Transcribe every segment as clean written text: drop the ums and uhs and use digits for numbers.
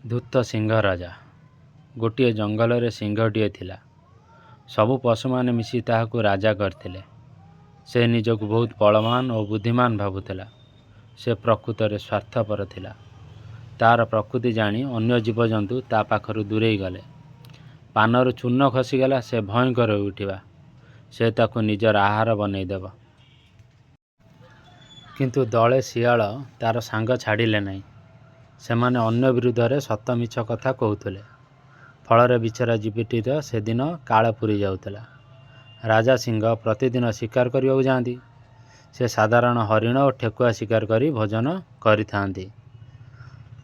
ଧୂର୍ତ୍ତ ସିଂହ ରାଜା। ଗୋଟିଏ ଜଙ୍ଗଲରେ ସିଂହଟିଏ ଥିଲା। ସବୁ ପଶୁମାନେ ମିଶି ତାହାକୁ ରାଜା କରିଥିଲେ। ସେ ନିଜକୁ ବହୁତ ବଳବାନ୍ ଓ ବୁଦ୍ଧିମାନ୍ ଭାବୁଥିଲା। ସେ ପ୍ରକୃତରେ ସ୍ୱାର୍ଥପର ଥିଲା। ତା'ର ପ୍ରକୃତି ଜାଣି ଅନ୍ୟ ଜୀବଜନ୍ତୁ ତା' ପାଖରୁ ଦୂରେଇ ଗଲେ। ପାନରୁ ଚୂନ ଖସିଗଲେ ସେ ଭୟଙ୍କର ହୋଇଉଠିବା। ସେ ତାକୁ ନିଜର ଆହାର ବନାଇଦେବ। କିନ୍ତୁ ଦଳେ ଶିଆଳ ତା'ର ସାଙ୍ଗ ଛାଡ଼ିଲେ ନାହିଁ। ସେମାନେ ଅନ୍ୟ ବିରୁଦ୍ଧରେ ସତ ମିଛ କଥା କହୁଥିଲେ। ଫଳରେ ବିଚରା ଜୀବଟିର ସେଦିନ କାଳ ପୂରିଯାଉଥିଲା। ରାଜା ସିଂହ ପ୍ରତିଦିନ ଶିକାର କରିବାକୁ ଯାଆନ୍ତି। ସେ ସାଧାରଣ ହରିଣ ଓ ଠେକୁଆ ଶିକାର କରି ଭୋଜନ କରିଥାନ୍ତି।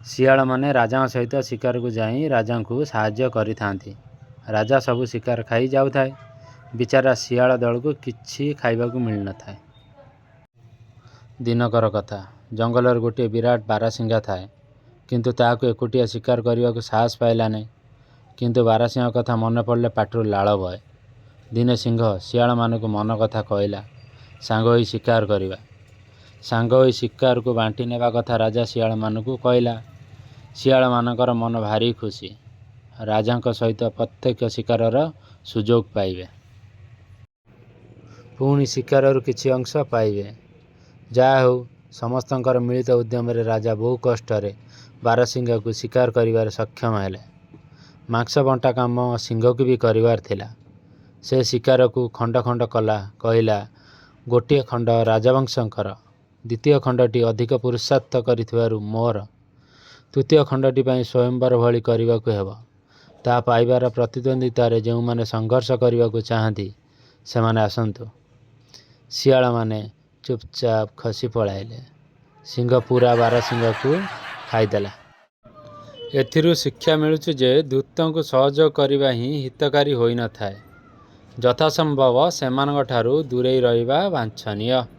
ଶିଆଳମାନେ ରାଜାଙ୍କ ସହିତ ଶିକାରକୁ ଯାଇ ରାଜାଙ୍କୁ ସାହାଯ୍ୟ କରିଥାନ୍ତି। ରାଜା ସବୁ ଶିକାର ଖାଇ ଯାଉଥାଏ, ବିଚରା ଶିଆଳ ଦଳକୁ କିଛି ଖାଇବାକୁ ମିଳି ନ ଥାଏ। ଦିନକର କଥା। ଜଙ୍ଗଲରେ ଗୋଟିଏ ବିରାଟ ବାରାଶିଙ୍ଘା ଥାଏ। କିନ୍ତୁ ତାହାକୁ ଏକୁଟିଆ ଶିକାର କରିବାକୁ ସାହସ ପାଇଲା ନାହିଁ। କିନ୍ତୁ ବାରାଶିଙ୍ଘା କଥା ମନେପଡ଼ିଲେ ପାଟିରୁ ଲାଳ ବହେ। ଦିନେ ସିଂହ ଶିଆଳମାନଙ୍କୁ ମନକଥା କହିଲା, ସାଙ୍ଗ ହୋଇ ଶିକାର କରିବା। ସାଙ୍ଗ ହୋଇ ଶିକାରକୁ ବାଣ୍ଟିନେବା କଥା ରାଜା ଶିଆଳମାନଙ୍କୁ କହିଲା। ଶିଆଳମାନଙ୍କର ମନ ଭାରି ଖୁସି। ରାଜାଙ୍କ ସହିତ ପ୍ରତ୍ୟହ ଶିକାରର ସୁଯୋଗ ପାଇବେ। ପୁଣି ଶିକାରରୁ କିଛି ଅଂଶ ପାଇବେ। ଯାହାହେଉ ସମସ୍ତଙ୍କର ମିଳିତ ଉଦ୍ୟମରେ ରାଜା ବହୁ କଷ୍ଟରେ ବାରାଶିଙ୍ଘାକୁ ଶିକାର କରିବାରେ ସକ୍ଷମ ହେଲେ। ମାଂସ ବଣ୍ଟା କାମ ସିଂହକୁ ବି କରିବାର ଥିଲା। ସେ ଶିକାରକୁ ଖଣ୍ଡ ଖଣ୍ଡ କଲା କହିଲା, ଗୋଟିଏ ଖଣ୍ଡ ରାଜବଂଶଙ୍କର, ଦ୍ୱିତୀୟ ଖଣ୍ଡଟି ଅଧିକ ପୁରୁଷାର୍ଥ କରିଥିବାରୁ ମୋର, ତୃତୀୟ ଖଣ୍ଡଟି ପାଇଁ ସ୍ୱୟଂମ୍ବର ଭଳି କରିବାକୁ ହେବ। ତାହା ପାଇବାର ପ୍ରତିଦ୍ୱନ୍ଦ୍ୱିତାରେ ଯେଉଁମାନେ ସଂଘର୍ଷ କରିବାକୁ ଚାହାନ୍ତି, ସେମାନେ ଆସନ୍ତୁ। ଶିଆଳମାନେ ଚୁପ୍ଚାପ୍ ଖସି ପଳାଇଲେ। ସିଂହ ପୂରା ବାରାଶିଙ୍ଘାକୁ ଖାଇଦେଲା। ଏଥିରୁ ଶିକ୍ଷା ମିଳୁଛି ଯେ ଧୂର୍ତ୍ତଙ୍କୁ ସହଯୋଗ କରିବା ହିଁ ହିତକାରୀ ହୋଇ ନ ଥାଏ। ଯଥାସମ୍ଭବ ସେମାନଙ୍କଠାରୁ ଦୂରେଇ ରହିବା ବାଞ୍ଛନୀୟ।